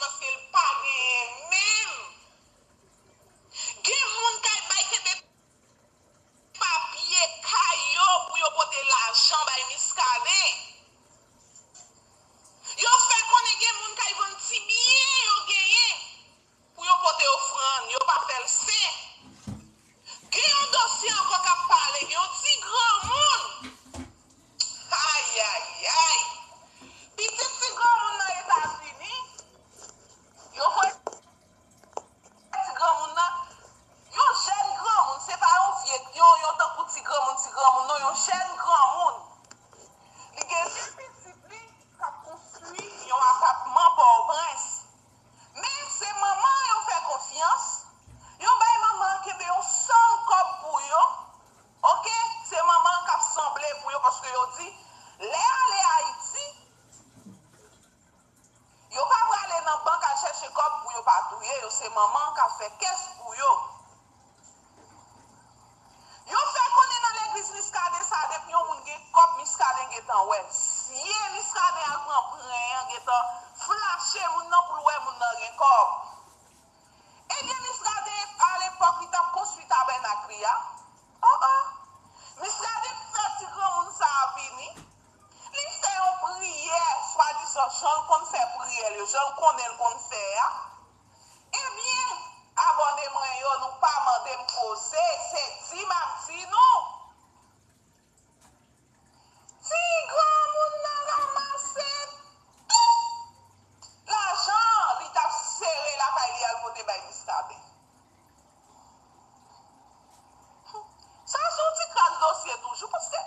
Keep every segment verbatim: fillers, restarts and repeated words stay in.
paske l pa genyen menm. Gen moun k al bay kenbe papye kay yo pou yo pote lajan bay Miskaden. Yo fè konnen gen moun k al vann ti byen yo genyen pou yo pote ofrann, yo pa fè l sen. Gen yon dosye ankò k ap pale, gen yon ti granmoun. Ayayay! Pitit ti granmoun nan Etazini, yo voye ti granmoun nan, yon jèn granmoun, se pa yon vye, yon, yon tankou ti granmoun, ti granmoun, non, yon jèn granmoun. Li gen de pitit li k ap konstwi yon apatman Pòtoprens. Men se manman an yo fè konfyans, yo bay manman an kenbe yon sòm kòb pou yo, oke? Se manman an k ap sanble pou yo, paske yo di, lè ale Ayiti, yo pa prale nan bank al chèche kòb pou yo pa touye yo, se manman an k ap fè kès pou yo. Yo fè konnen nan legliz Miskaden sa, depi yon moun gen kòb, Miskaden gentan wè. Zye Miskaden al pran pren an gentan flache moun nan pou l wè moun nan gen kòb. Ebyen, Miskaden, alepòk, li t ap konstwi tabènak li a. Oh, oh! Miskaden fè ti granmoun sa a vini. Li fè yon priyè, swadizan, jan l konn fè priyè l yo, jan l konnen l konn fè a. Ebyen, abòne mwen yo, nou pa mande m koze, se di m ap di nou. Ti granmoun nan ranmase tout lajan li t ap sere lakay li al pote bay Miskaden. Sa se yon ti kras dosye toujou, paske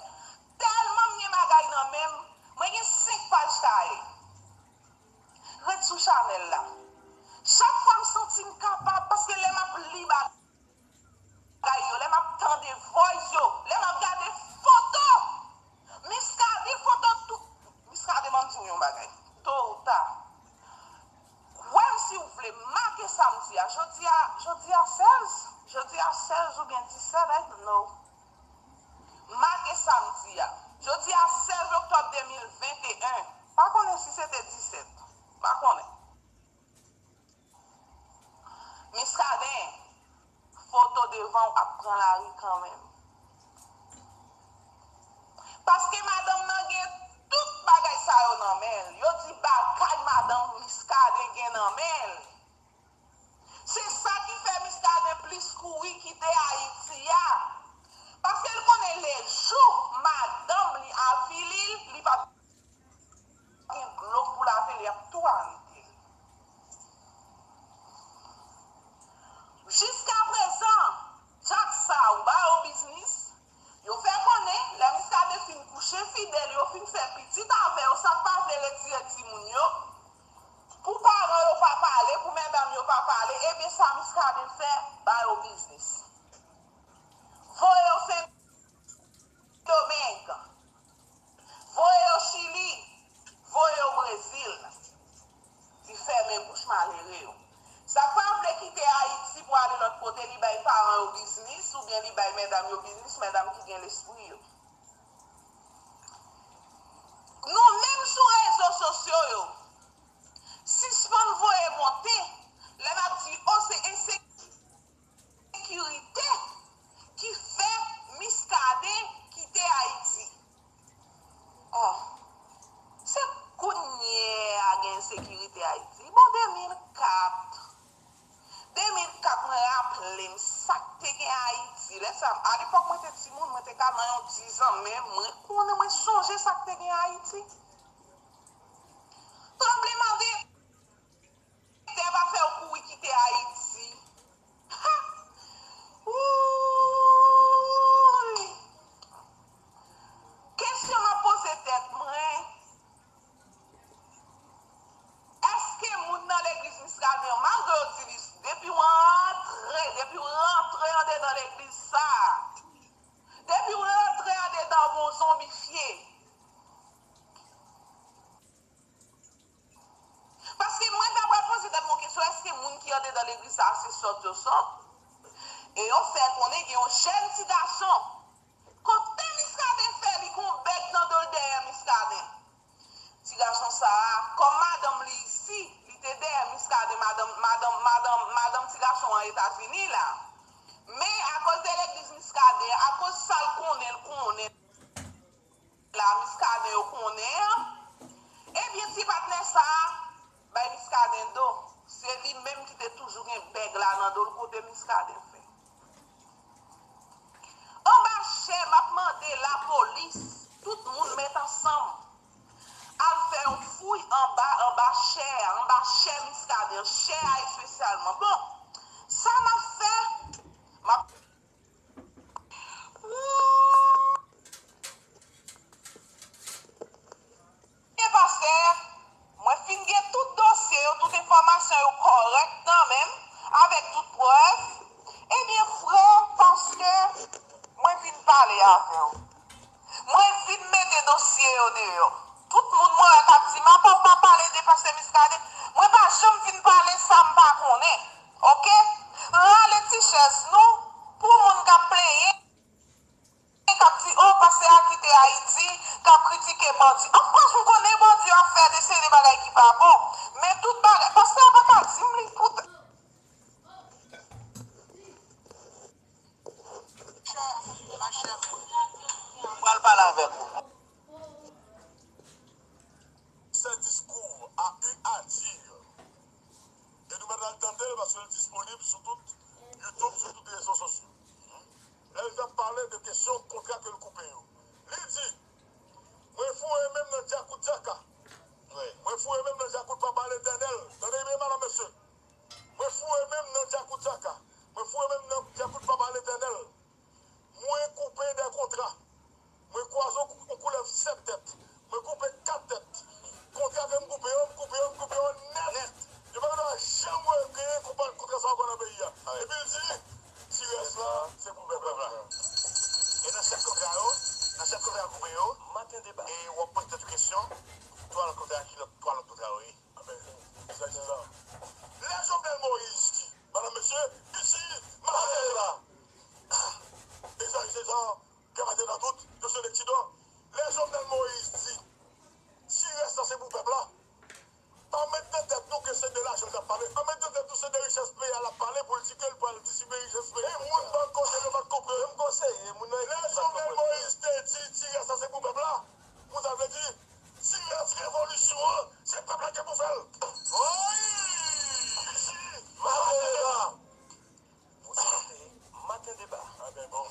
tèlman m gen bagay nan men m, mwen gen senk paj kaye. Ret sou chanèl la. Chak fwa m santi m kapab, paske lè m ap li bagay yo, lè m ap tande voice yo, lè m ap gade foto Miskaden, foto tout. Miskaden, ban m di w yon bagay. To ou ta, kwè m si w vle, make sa m di a. Jodi a, jodi a sèz, jodi a sèz oubyen disèt, I don't know. Make sa m di a. Jodi a sèz oktòb de mil venteyen. Pa konnen si se te disèt. Pa konnen. Miskaden, foto devan w ap pran lari kanmenm. Paske madanm nan gen tout bagay sa yo nan men l. Yo di bagay madanm Miskaden gen nan men l. Se sa ki fè Miskaden plis kouri kite Ayiti a. Paske l konnen lejou madanm li avili l, li p ap gen dlo pou lave l, y ap tou arete l. Jiskaprezan, djak sa yo ba yo biznis, yo fè konnen, lè Miskaden fin kouche fidèl, yo fin fè pitit avè yo, sa k pa vle retire timoun yo, pou paran yo pa pale, pou medam yo pa pale, ebyen sa Miskaden fè, ba yo biznis. Voye yo Sen Domeng, voye yo Chili, voye yo Brezil. Di fèmen bouch malere yo. Sa k pa vle kite Ayiti pou ale lòt kote, li bay paran yo biznis, oubyen li bay medam yo biznis, medam ki gen lespri yo. Nou menm sou rezo sosyo yo, sispann voye monte, lè n ap di, o, se ensekirite ki fè Miskaden kite Ayiti. Oh, se kounye a gen ensekirite Ayiti. Bon, de mil kat. De mil kat, mwen raple m sa k te gen Ayiti. Lè sa, alepòk mwen te timoun, mwen te ka nan yon dizan, men mwen konnen, mwen sonje sa k te gen Ayiti. Tranblemanntè pa fè w kouri kite Ayiti. Ha! Wouy! Kesyon m ap poze tèt mwen, èske moun nan legliz Miskaden an, malgre yo di li, depi w antre, depi w rantre andedan legliz sa a, depi w rantre andedan, w gon zonbifye. Paske mwen ta pral poze tèt mwen kesyon, èske moun ki andedan legliz sa a se sòt yo sòt? E yo fè konnen gen yon jèn ti gason. Kote Miskaden fè li gon bèg nan do l dèyè Miskaden. Ti gason sa a, kòm madanm li isi, li te dèyè Miskaden. fini la. Men akoz de legliz Miskaden, akoz sa l konnen, l konnen la, Miskaden yo konnen an, ebyen, ti patnè sa a bay Miskaden do. Se li menm ki te toujou gen bèg la nan do l, kote Miskaden fè. Anba chè, m ap mande lapolis, tout moun met ansanm, al fè yon fouy anba, anba chè a, anba chè Miskaden, chè a espesyalman. Bon, sa m ap fè, m ap Ebyen, pastè, mwen fin gen tout dosye yo, tout enfòmasyon yo kòrèk nan men m, avèk tout prèv. Ebyen, frè, pastè, mwen vin pale avè w. Mwen vin mete dosye yo deyò. Tout moun mwen wè k ap di m apa w pa pale de pastè Miskaden. Mwen pa janm vin pale sa m pa konnen. Oke? Rale ti chèz nou pou moun k ap plenyen, k ap di, o, pastè a kite Ayiti, k ap kritike bandi. Of course, m konnen bandi yo ap fè de seri de bagay ki pa bon. Men tout bagay, pastè a pa ka di m li pou t- M pral pale avèk ou. Ses discours a eu à dire. E nou mèt al tande l paske l disponib sou tout YouTube, sou tout rezo sosyo. Lè l t ap pale de kesyon kontra ke l koupe yo. Li di, mwen foure men m nan djakout djaka. Mwen foure men m nan djakout Papa Letènèl. Tande byen, madam, mesye. Mwen foure men m nan djakout djaka. Mwen foure men m nan djakout Papa Letènèl. Mwen koupe de kontra. Mwen kwaze yon kou-, yon koulèv sèt tèt. Mwen koupe kat tèt. Kontra ke m koupe yo, m koupe yo, m koupe yo nèt. Yo pa gen dwa janm wè gen konpa-, kontra sa ankò nan peyi a. Epi l di, ti rès la, se pou pèp la. E nan sèt kontra yo, nan sèt kontra yo koupe yo, maten deba. E w ap poze tèt ou kesyon, twa lòt kontra, ki lòt, twa lòt kontra yo ye? Anben, sa se sa. Lè Jovenel Moïse di, madam, mesye, isi, maten deba. E sa se sa, pè maten nan tout, yo se nèg ti do. Lè Jovenel Moïse di, ti rès la se pou pèp la. Pa met nan tèt nou ke se de lajan l ap pale. Ann met nan tèt nou se de richès peyi a l ap pale pou l di ke l pral distribiye richès peyi a. E moun bò kote yo pa t konprann. Menm konseye, moun nan ekip pa t konprann. Lè Jovenel Moïse te di, ti rès la se pou pèp la. Pou sa vle di, ti rès revolisyon an, se pèp la ki pou fè l. Wi! Isi, maten deba. Maten deba. Anben bon.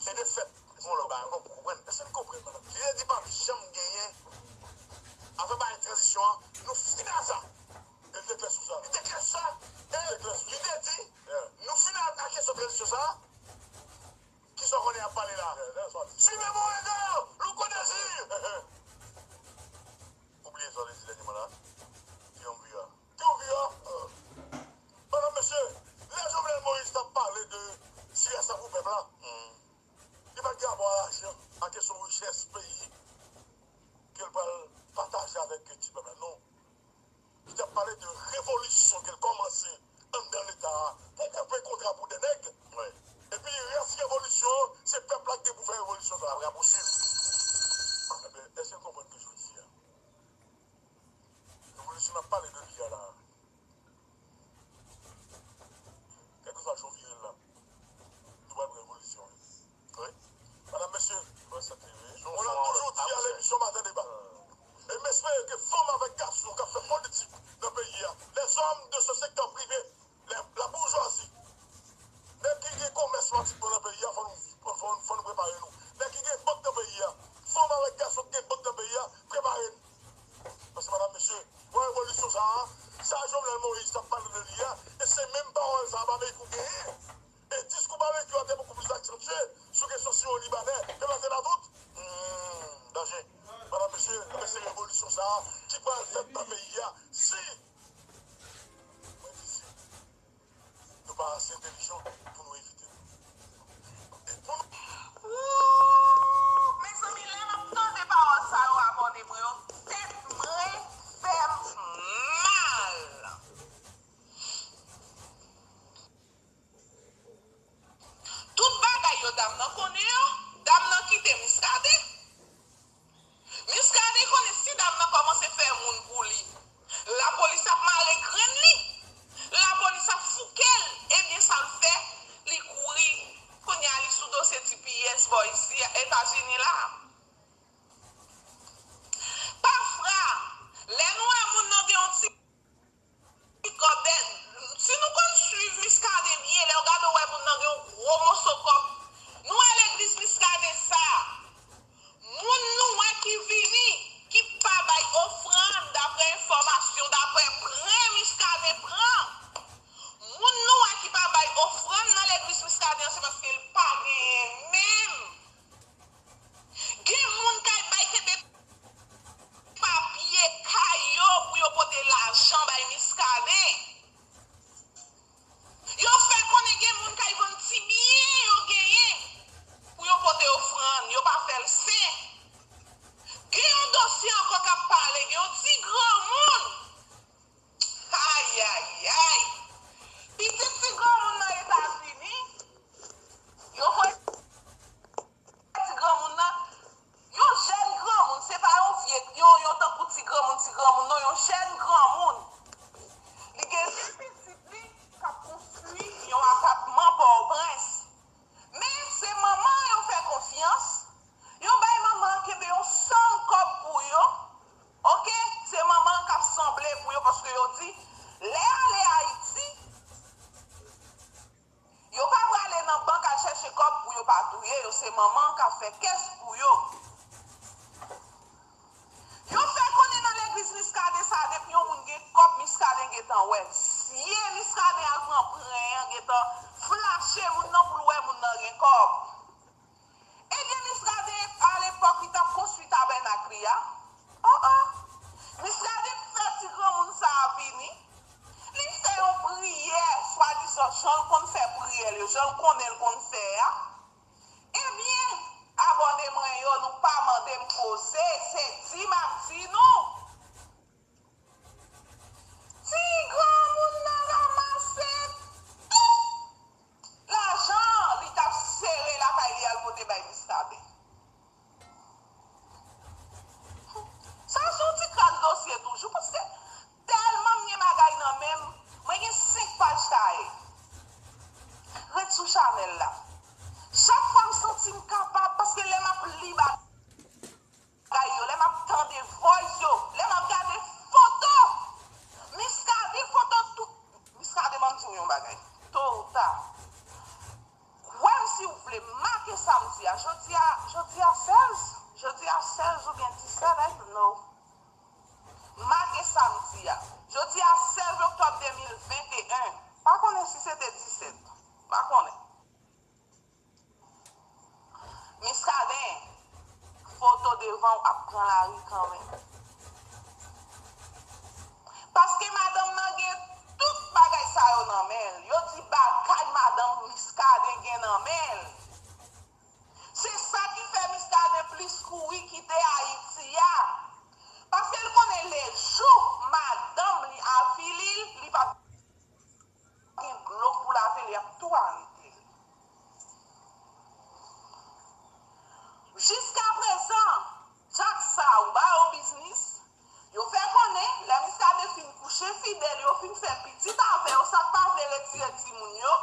Se defèt. Bon, lò, ba, bon, pou konprann. Èske n konprann, madanm? Li te di p ap janm genyen. Afè bay tranzisyon an, nou fini ak sa. E li te klè sou sa. Li te klè sou sa. E li te klè sou sa. Li te di, nou fini ak kesyon tranzisyon sa. Kisa w konnen y ap pale la? Suivez mon regard, Louko Désir! Ou bliye sa w te di dènyèman la? Triumvirat. Triumvirat! Madanm, mesye, lè Jovenel Moïse t ap pale de ti rès la pou pèp la, li pa t gen rapò a lajan, a kesyon richès peyi ke l pral pataje avèk ti pèp la, non. Li t ap pale de revolisyon ke l kòmanse anndan Leta a pou koupe kontra pou de nèg. Epi rès revolisyon an, se pèp la ki gen pou fè revolisyon sa a. Apre a pouswiv. Enben, èske n konprann ke jodi a, revolisyon n ap pale de li a la, kèlkeswa jan w vire l la, nou pral pran revolisyon an. Wi. Madanm, mesye, on a toujours dit à l'émission Maten Deba. E m espere ke fanm avèk gason k ap fè politik nan peyi a, les hommes de ce secteur privé, la, la bourgeoisie, nèg ki gen komès matik bon nan peyi a, fò nou, fò, fò nou prepare nou. Nèg ki gen bank nan peyi a, fanm avèk gason ki gen bank nan peyi a, prepare nou. Paske, madanm, mesye, pran revolisyon sa a, sa Jovenel Moïse t ap pale de li a, e se menm pawòl sa a Barbecue genyen. E diskou Barbecue a te bokou plis aksantye sou kesyon Siwo Libanè, ke l ate la tout. Hmm, danje. Madanm, mesye, men se revolisyon sa a ki pral fèt nan peyi a. Si, mwen di si, nou pa ase entèlijan pou nou evite l. E pou nou Ooh, mezanmi, lè m ap tande pawòl sa yo, abòne mwen yo, tèt mwen fè m mal. Tout bagay yo dam nan konnen yo, dam nan kite Muscadin. Muscadin konnen si dam nan kòmanse fè moun pou li, lapolis ap mare grenn li. Lapolis ap konnen l konn fè a. Ebyen, abòne mwen yo, nou pa mande m koze, se di m ap di nou. Ti granmoun nan ranmase tout lajan li t ap sere lakay li al pote bay Miskaden. Sa se yon ti kras dosye toujou, paske tèlman m gen bagay nan men m, mwen gen senk paj kaye. Ret sou chanèl la. Chak fwa m santi m kapab, paske lè m ap li bagay yo, lè m ap tande voice yo, lè m ap gade foto Miskaden, foto tout Miskaden, ban m di w yon bagay. To ou ta, kwè m si w vle, make sa m di a. Jodi a, jodi a sèz, jodi a sèz oubyen disèt, I don't know. Make sa m di a. Jodi a sèz oktòb de mil venteyen. Pa konnen si se te disèt. Pa konnen. Miskaden, foto devan w ap pran lari kanmenm. Paske madanm nan gen tout bagay sa yo nan men l. Yo di bagay madanm Miskaden gen nan men l. Se sa ki fè Miskaden plis kouri kite Ayiti a. Paske l konnen lejou madanm li avili l, li p ap gen dlo pou lave l, y ap tou arete l. Jiskaprezan, Jack sa ou ba yo biznis, yo fè konnen lè Miskaden fin kouche fidèl, yo fin fè pitit avè yo, sa k pa vle retire timoun yo,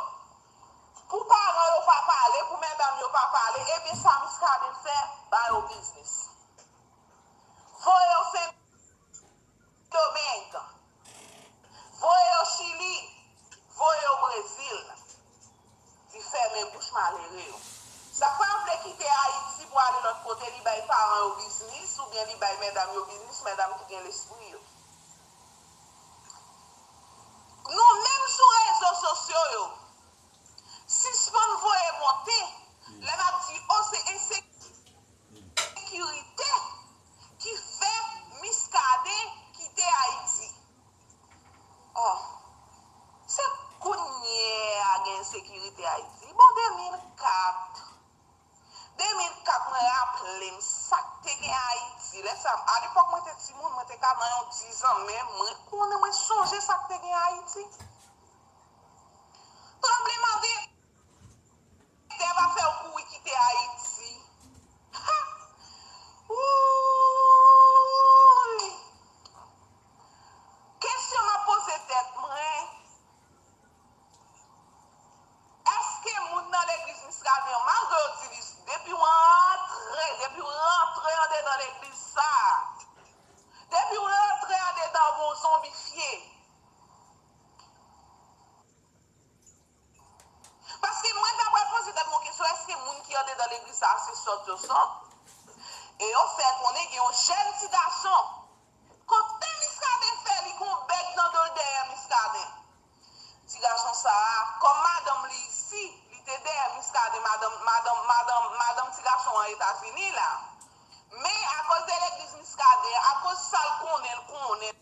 pou paran yo pa pale, pou medam yo pa pale, ebyen sa Miskaden fè, ba yo biznis. Voye yo Sen Domeng, voye yo Chili, voye yo Brezil. Li fèmen bouch malere yo. Sa k pa vle kite Ayiti pou ale lòt kote, li bay paran yo biznis oubyen li bay medam yo biznis, medam ki gen lespri yo. Nou menm sou rezo sosyo yo, sispann voye monte lè n ap di, o, se ensekirite sekirite ki fè Miskaden kite Ayiti. Oh, se kounye a gen ensekirite Ayiti. Bon, de mil kat. De mil kat, mwen raple m sa k te gen Ayiti. Lè sa, alepòk mwen te timoun, mwen te ka nan yon dizan, men mwen konnen, mwen sonje sa k te gen Ayiti. Tranblemanntè. Tè pa fè w kouri kite Ayiti. Ha! Wouy! Kesyon m ap poze tèt mwen, èske moun nan legliz Miskaden an, malgre yo di li, depi w rantre, depi w rantre andedan legliz sa a, depi w rantre andedan, w gon zonbifye. Paske mwen ta pral poze tèt mwen kesyon, èske moun ki andedan legliz sa a se sòt yo sòt? E yo fè konnen gen yon jèn ti gason. Kote Miskaden fè li gon bèg nan do l dèyè Miskaden? Ti gason sa a, kòm madanm li isi, li te dèyè Miskaden, madanm, madanm, madanm, madanm ti gason an Etazini la. Men akoz de legliz Miskaden, akoz sa l konnen, l konnen.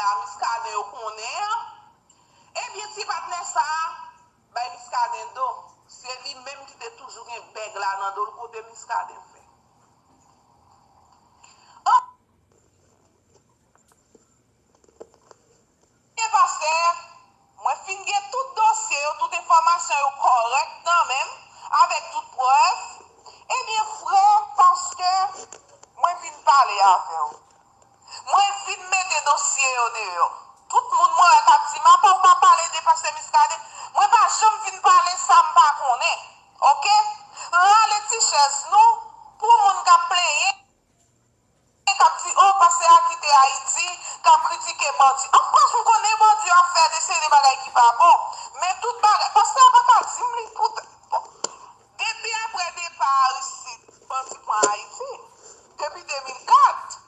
La Miskaden yo konnen an. Ebyen, ti patnè sa a bay Miskaden do. Se li menm ki te toujou gen bèg la nan do l kote Miskaden fè. Ebyen, pastè, mwen fin gen tout dosye yo, tout enfòmasyon yo kòrèk nan men m, avèk tout prèv. Ebyen, frè, pastè, mwen vin pale avè w. Mwen vin mete dosye yo deyò. Tout moun mwen wè k ap di m apa w pa pale de pastè Miskaden, mwen pa janm vin pale sa m pa konnen. Oke? Rale ti chèz nou pou moun k ap plenyen, k ap di, o, pastè a kite Ayiti, k ap kritike bandi. Of course, m konnen bandi yo ap fè de seri de bagay ki pa bon. Men tout bagay, pastè a pa ka di m li pou t-, bon, depi apre depa Aristide, bandi pran Ayiti. Depi de mil kat.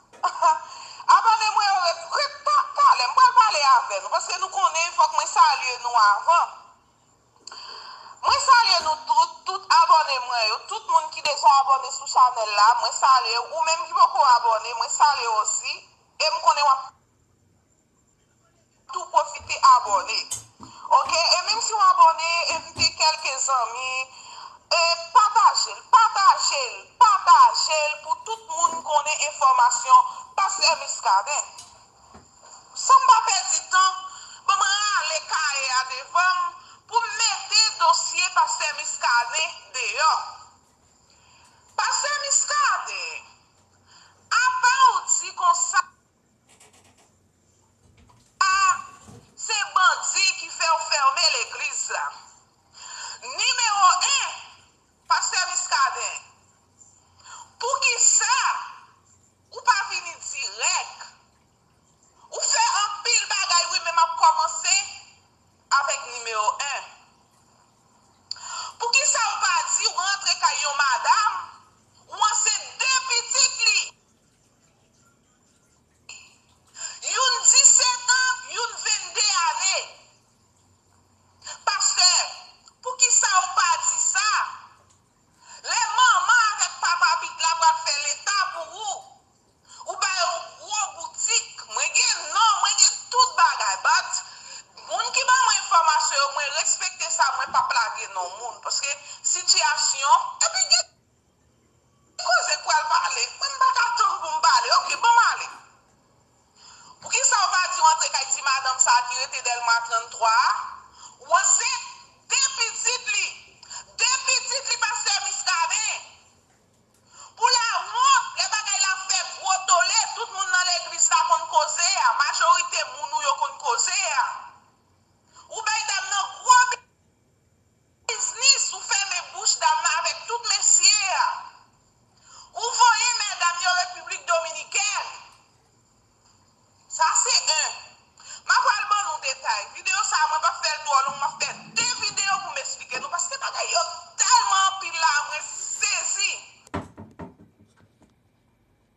Abòne mwen yo ret, ret ta-, talè, m pral pale avè nou, paske nou konnen fòk mwen salye nou avan. Mwen salye nou tout, tout abòne mwen yo, tout moun ki deja abòne sou chanèl la, mwen salye w. Ou menm ki poko abòne, mwen salye w osi. E m konnen w ap tou pwofite abòne. Ok, e menm si w abòne, envite kèlke zanmi, e pataje l, pataje l, pataje l pou tout moun konnen enfòmasyon Pastè Muscadin. San m pa pèdi tan, ban m rale kaye a devan m pou m mete dosye Pastè Muscadin deyò. Pastè Muscadin, apa w di konsa se bandi ki fè w fèmen legliz la? Nimewo en, Pastè Muscadin, poukisa ou pa vini dirèk? Ou fè anpil bagay wi, men m ap kòmanse avèk nimewo en. Poukisa ou pa di ou rantre kay yon madanm, ou ansent de pitit li? Youn disèt an, youn vennde ane. Pastè, poukisa ou pa di sa? Lè manman avèk papa pitit la pral fè leta pou ou, ou ba yo gwo boutik. Mwen gen non, mwen gen tout bagay. But, moun ki ban mwen enfòmasyon yo, mwen respekte sa, mwen p ap lage non moun. Paske sitiyasyon, epi gen koze k pral pale. Mwen m pa ka tann pou m pale. Ok, ban m ale. Poukisa w pa di w antre kay ti madanm sa a ki rete Dèlma trannntwa a? Ou ansent?